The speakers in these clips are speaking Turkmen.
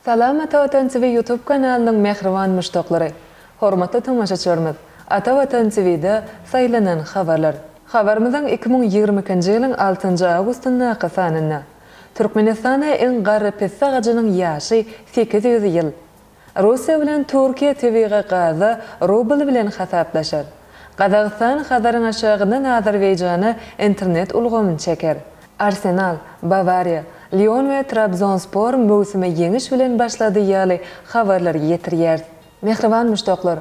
Salam Ata Watan TV YouTube kanalynyň mähriban muşdaklary! Hormatly tomaşaçylarymyz! Ata Watan TV-de saýlanan habarlar. Habarymyzyň 2022-nji ýylyň altynjy awgustyndaky sanynda, Türkmenistanda iň garry pisse agajynyň ýaşy 800 ýyl. Russiýa bilen Türkiýe tebigy gaza rubl bilen hasaplaşar. Gazagystan Hazaryň aşagyndan Azerbaýjana internet ulgamyny çeker. Arsenal, Bawariýa, Lion we Trabzonspor möwsüme ýeňiş bilen başlady ýaly habarlary ýetirýäris. Mähriban muşdaklar!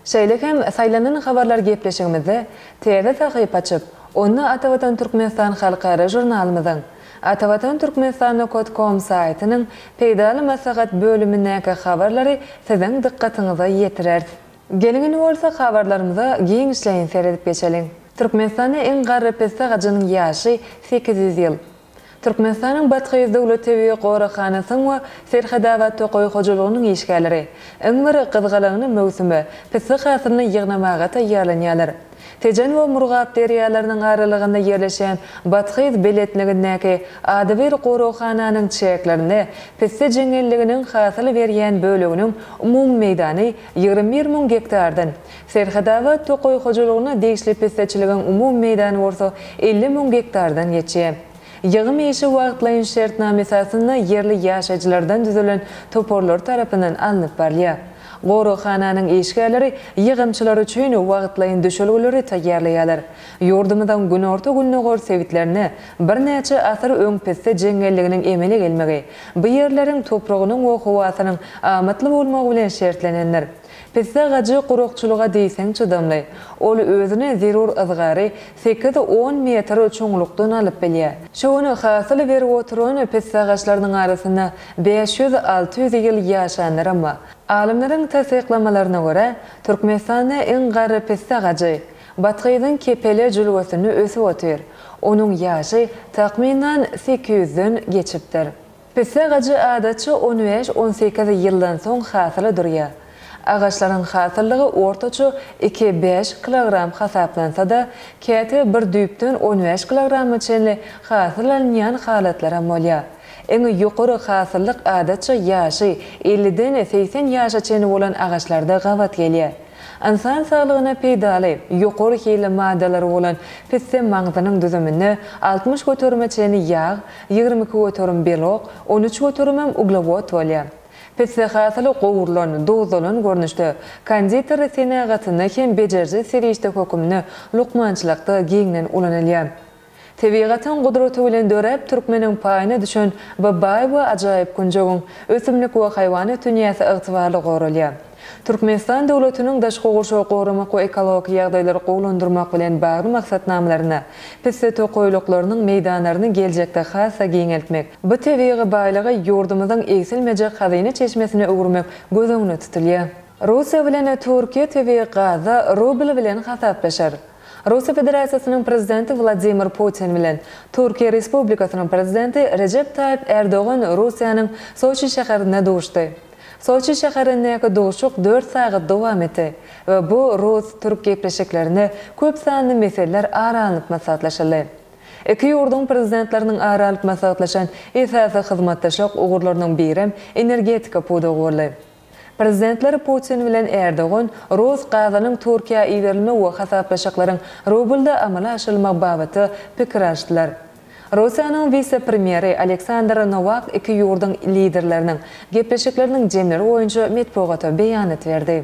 Şeýle hem Saýlanan habarlar gepleşigimizde täze sahypa açyp, onda Atavatan Türkmenistan halkara žurnalymyzyň, Atavatan Türkmenistan nokat kom saýtynyň Peýdaly maslahat bölümindäki habarlary siziň dykgatyňyza ýetireris. Geliň indi bolsa habarlarymyza giňişleýin seredip geçeliň. Türkmenistanda iň garry pisse agajynyň ýaşy 800 ýyl. Türkmenistanyň Bathyz döwlet tebigy goraghanasynyň we Serhetabat tokaý hojalygynyň işgärleri iň bir gyzgalaňly möwsüme, pisse hasylyny ýygnamaga taýýarlanýarlar. Tejen we Murgap derýalarynyň aralygynda ýerleşýän Bathyz belentligindäki adybir goraghananyň çäklerinde pisse jeňňelliginiň hasyl berýän böleginiň umumy meýdany 21 müň gektardan, Serhetabat tokaý hojalygyna degişli pisseçiligiň umumy meýdany bolsa 50 müň gektardan geçýär. Ýygym işi wagtlaýyn şertnama esasynda ýerli ýaşaýjylardan düzülen toparlar tarapyndan alnyp barylýar. Goraghananyň işgärleri ýygymçylar üçin wagtlaýyn düşelgeleri taýýarlaýarlar. Ýurdumyzyň günorta-gündogar sebitlerinde birnäçe asyr öň pisse jeňňelliginiň emele gelmegi, bu ýerleriň topragynyň we howasynyň amatly bolmagy bilen şertlenendir. Pisse agajy gurakçylyga diýseň çydamly. Ol özüne zerur yzgary sekiz-on metr çuňlukdan alyp bilýär. Şu gün hasyl berip oturan pisse agaçlarynyň arasynda 500-600 ýyl ýaşanlaram bar. Alymlaryň tassyklamalaryna görä, Türkmenistanda iň garry pisse agajy Bathyzyň Kepele jülgesinde ösüp otyr. Onuň ýaşy, takmynan, 800-den geçipdir. Pisse agajy adatça on bäş-on sekiz ýyldan soň hasyla durýar. Agaçlaryň hasyllygy ortaça iki-bäş kilogram hasaplansa-da, käte bir düýpden on bäş kilograma çenli hasyl alynýan halatlaram bolýar. Iň ýokary hasyllyk adatça ýaşy elliden 80 ýaşa çenli bolan agaçlarda gabat gelýär. Ynsan saglygyna peýdaly, ýokary hilli maddalary bolan pisse maňzynyň düzüminde 60 göterime çenli ýag, 22 göterim belok, 13 göterimem uglewod bolýar. Pisse hasyly gowrulan, duzlanan görnüşde konditer senagatynda hem bejeriji serişde hökmünde lukmançylykda giňden ulanylýar. Tebigatyň gudraty bilen döräp, türkmeniň paýyna düşen bu baý we ajaýyp künjegiň ösümlik we haýwanat dünýäsi ygtybarly goralýar. Türkmenistan döwletiniň daşky gurşawy goramak we ekologik ýagdaýlary gowulandyrmak bilen bagly maksatnamalarynda pisse tokaýlyklarynyň meýdanlaryny geljekde has-da giňeltmek, bu tebigy baýlygy ýurdumyzyň egsilmejek hazyna çeşmesine öwürmek göz öňünde tutulýar. Russiýa bilen Türkiýe tebigy gaza rubl bilen hasaplaşar. Russiýa Federasiýasynyň Prezidenti Wladimir Putin bilen Türkiýe Respublikasynyň Prezidenti Rejep Taýyp Ärdogan Russiýanyň Soçi şäherinde duşdy. Soçi şäherindäki duşuk dört sagat dowam etdi we bu rus-türk gepleşiklerinde köp sanly meseleler ara alnyp maslahatlaşyldy. Iki ýurduň Prezidentleriniň ara alyp maslahatlaşan esasy hyzmatdaşlyk ugurlarynyň birem energetika pudagy boldy. Prezidentler Putin bilen Erdogan rus gazynyň Türkiýä iberilmegi we hasaplaşyklaryň rublda amala aşyrylmagy babatda pikir alyşdylar. Russiýanyň wise-premýeri Aleksandr Nowak iki ýurduň liderleriniň gepleşikleriniň jemleri boýunça metbugata beýanat berdi.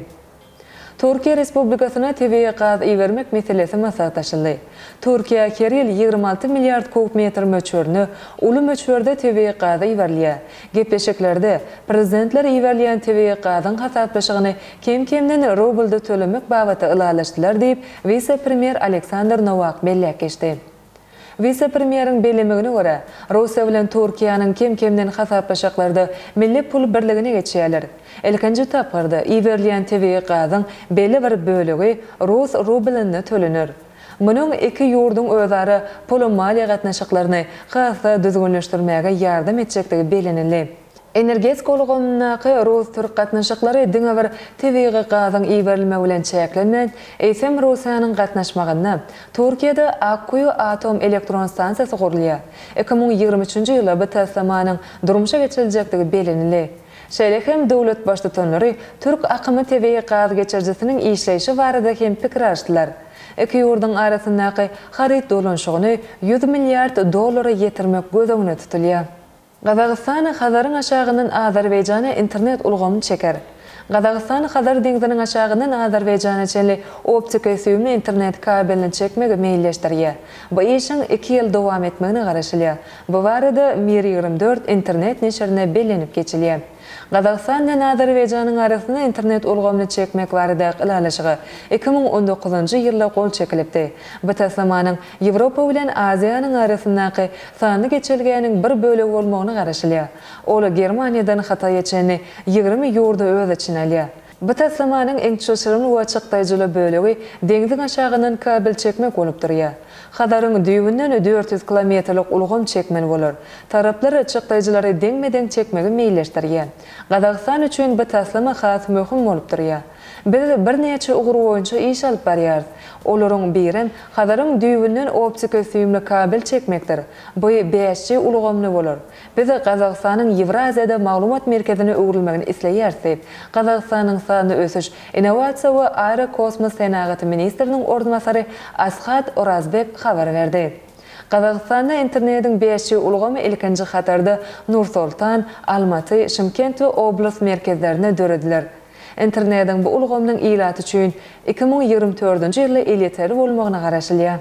Türkiýe Respublikasyna tebigy gaz ibermek meselesi maslahatlaşyldy. Türkiýä her ýyl 26 milliard kub metr möçberinde uly möçberde tebigy gaz iberilýär. Gepleşiklerde prezidentler iberilýän tebigy gazyň hasaplaşygyny kem-kemden rublda tölemek babatda ylalaşdylar diýip, wise-premýer Aleksandr Nowak belläp geçdi. Wise-premýeriň bellemegine görä, Russiýa bilen Türkiýäniň kem-kemden hasaplaşyklarda milli pul birligine geçýärler. Ilkinji tapgyrda iberilýän tebigy gazyň belli bir bölegi rus rublinde tölener. Munuň iki ýurduň özara pul-maliýe gatnaşyklaryny has-da düzgünleşdirmäge ýardam etjekdigi bellenildi. Energetika ulgamyndaky rus-türk gatnaşyklary diňe bir tebigy gazyň iberilmegi bilen çäklenmän, eýsem Russiýanyň gatnaşmagynda Türkiýede Akkuýu atom elektron stansiýasy gurulýar. 2023-nji ýylda bu taslamanyň durmuşa geçiriljekdigi bellenildi. Şeýle hem döwlet Baştutanlary Türk akymy tebigy gaz geçirijisiniň işleýşi barada hem pikir alyşdylar. Iki ýurduň arasyndaky haryt dolanyşygyny 100 milliard dollara ýetirmek göz öňünde tutulýar. Gazagystan Hazaryň aşagyndan Azerbaýjana internet ulgamyny çeker. Gazagystan Hazar deňziniň aşagyndan Azerbaýjana çenli optiki süýümli internet kabelini çekmegi meýilleşdirýär. Bu işiň iki ýyl dowam etmegine garaşylýar. Bu barada Mir 24 internet neşirinde bellenip geçilýär. Gazagystan bilen Azerbaýjanyň arasynda internet ulgamyny çekmek baradaky ylalaşyga 2019-njy ýylda gol çekilipdi. Bu taslamanyň Ýewropa bilen Aziýanyň arasyndaky sanly geçelgäniň bir bölegi bolmagyna garaşylýar. Ol Germaniýadan Hytaýa çenli 20 ýurdy öz içine alýar. Bu taslamanyň iň çylşyrymly we çykdaýjyly bölegi deňziň aşagyndan kabel çekmek bolup durýar. Hazaryň düýbünden 400 kilometrlik ulgam çekmeli bolar. Taraplar çykdaýjylary deňme-deň çekmegi meýilleşdirýär. Gazagystan üçin bu taslama has möhüm bolup durýar. Biz birnäçe ugur boýunça iş alyp barýarys. Olaryň birem Hazaryň düýbünden optiki süýümli kabel çekmekdir. Bu 5G ulgamly bolar. Biz Gazagystanyň Ýewraziýada maglumat merkezine öwrülmegini isleýäris diýip, Gazagystanyň sanly ösüş, innowasiýa we aerokosmos senagaty ministriniň orunbasary Ashat Orazbek habar berdi. Gazagystanda internetiň 5G ulgamy ilkinji hatarda Nur-Sultan, Almaty, Şymkent we oblast merkezlerinde dörediler. Internetiň bu ulgamynyň ilat üçin 2024-nji ýylda elýeterli bolmagyna garaşylýar.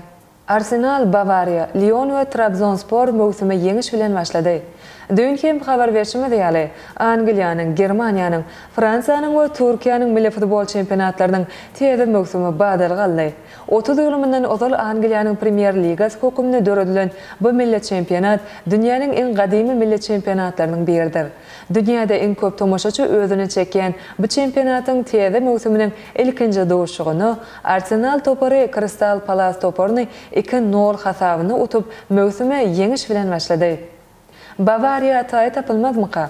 Arsenal, Bawariýa, Lion we Trabzonspor möwsüme ýeňiş bilen başlady. Düýn hem habar berşimiz ýaly, Angliýanyň, Germaniýanyň, Fransiýanyň we Türkiýäniň milli futbol çempionatlarynyň täze möwsümi badalga aldy. 30 ýyl mundan ozal Angliýanyň Premýer Ligasy hökmünde döredilen bu milli çempionat dünýäniň iň gadymy milli çempionatlarynyň biridir. Dünýäde iň köp tomaşaçy özüne çekýän bu çempionatyň täze möwsüminiň ilkinji duşuşygynda Arsenal topary Kristal Palas toparyny iki nol hasabynda utup, möwsüme ýeňiş bilen başlady. Bawariýa taýy tapylmazmyka?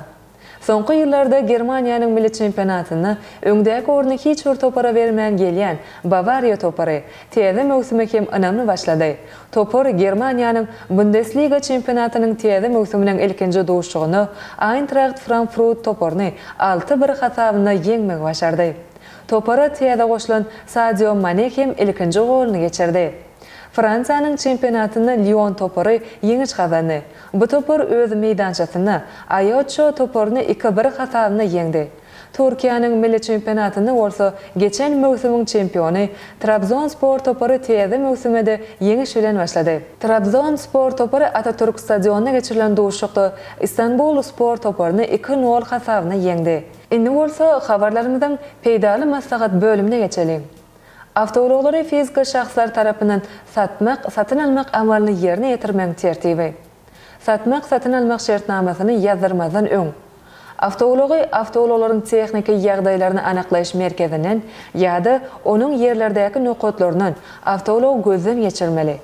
Soňky ýyllarda Germaniýanyň milli çempionatynda öňdäki orny hiç bir topara bermän gelýän Bawariýa topary täze möwsüme hem ynamly başlady. Topar Germaniýanyň Bundesliga çempionatynyň täze möwsüminiň ilkinji duşuşygynda Aýntraht Frankfrut toparyny alty bir hasabynda ýeňmegi başardy. Topara täze goşulan Sadio Mane hem ilkinji goluny geçirdi. Fransiýanyň çempionatynda Lion topary ýeňiş gazandy. Bu topar öz meýdançasynda Aýoço toparyny iki bir hasabynda ýeňdi. Türkiýäniň milli çempionatynda bolsa geçen möwsümiň çempiony Trabzonspor topary täze möwsüme-de ýeňiş bilen başlady. Trabzonspor topary Atatürk stadionynda geçirilen duşuşykda Istanbulspor toparyny iki nol hasabyna ýeňdi. Indi bolsa habarlarymyzyň Peýdaly maslahat bölümine geçeliň. Awtoulaglary fiziki şahslar tarapyndan satmak, satyn almak amalyny ýerine ýetirmegiň tertibi. Satmak, satyn almak şertnamasyny ýazdyrmazdan öň, awtoulagy awtoulaglaryň tehniki ýagdaýlaryny anyklaýyş merkezinden ýa-da onuň ýerlerdäki nokatlaryndan awtoulagy gözden geçirmeli.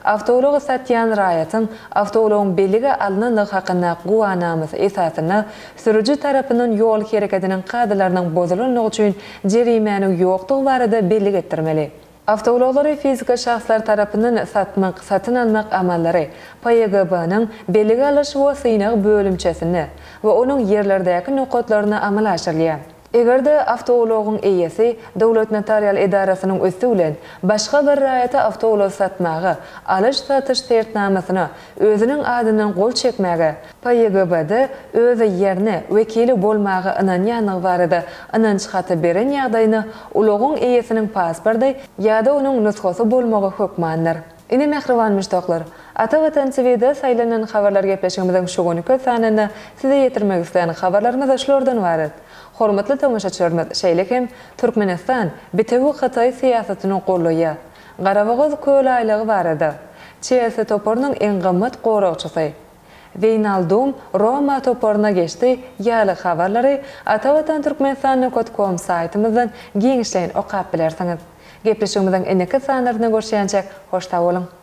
Awtoulagy satýan raýatyň awtoulagyň bellige alnandygy hakyndaky güwänamasy esasynda sürüji tarapyndan ýol hereketiniň kadalarynyň bozulandygy üçin jerimäniň ýokdugy barada bellik etdirmeli. Awtoulaglary fiziki şahslar tarapyndan satmak, satyn almak amallary PYGB-niň bellige alyş we synag bölümçesinde we onuň ýerlerdäki nokatlarynda amala aşyrylýar. Eger-de awtoulagyň eýesi döwlet notarial edarasynyň üsti bilen başga bir raýata awtoulag satmaga, alyş-satyş sertnamasyna özüniň adyndan gol çekmäge, PYGB-de öz ýerine wekili bolmaga ynanýanlygy barada ynanç haty beren ýagdaýynda ulagyň eýesiniň pasporty ýa-da onuň nusgasy bolmagy hökmandyr. Ine mähriban muşdaklar, Ata Watan TVde saýlanan habarlar gepleşigimiziň şu günki sanynda size ýetirmek islän habarlarymyz şulardan ybarat. Hormatly tomaşaçylarymyz, şeýle hem Türkmenistan bitewi Hytaý syýasatyny goldaýar. Garabogaz köl aýlagy barada, Çelsi toparynyň iň gymmat goragçysy Weýnaldum Roma toparyna geçdi ýaly habarlary Atavatan Türkmenistan nokat kom saýtymyzdan giňişleýin okap bilersiňiz. Gepleşigimiziň indiki sanlarynda görüşýänçäk hoş sag boluň!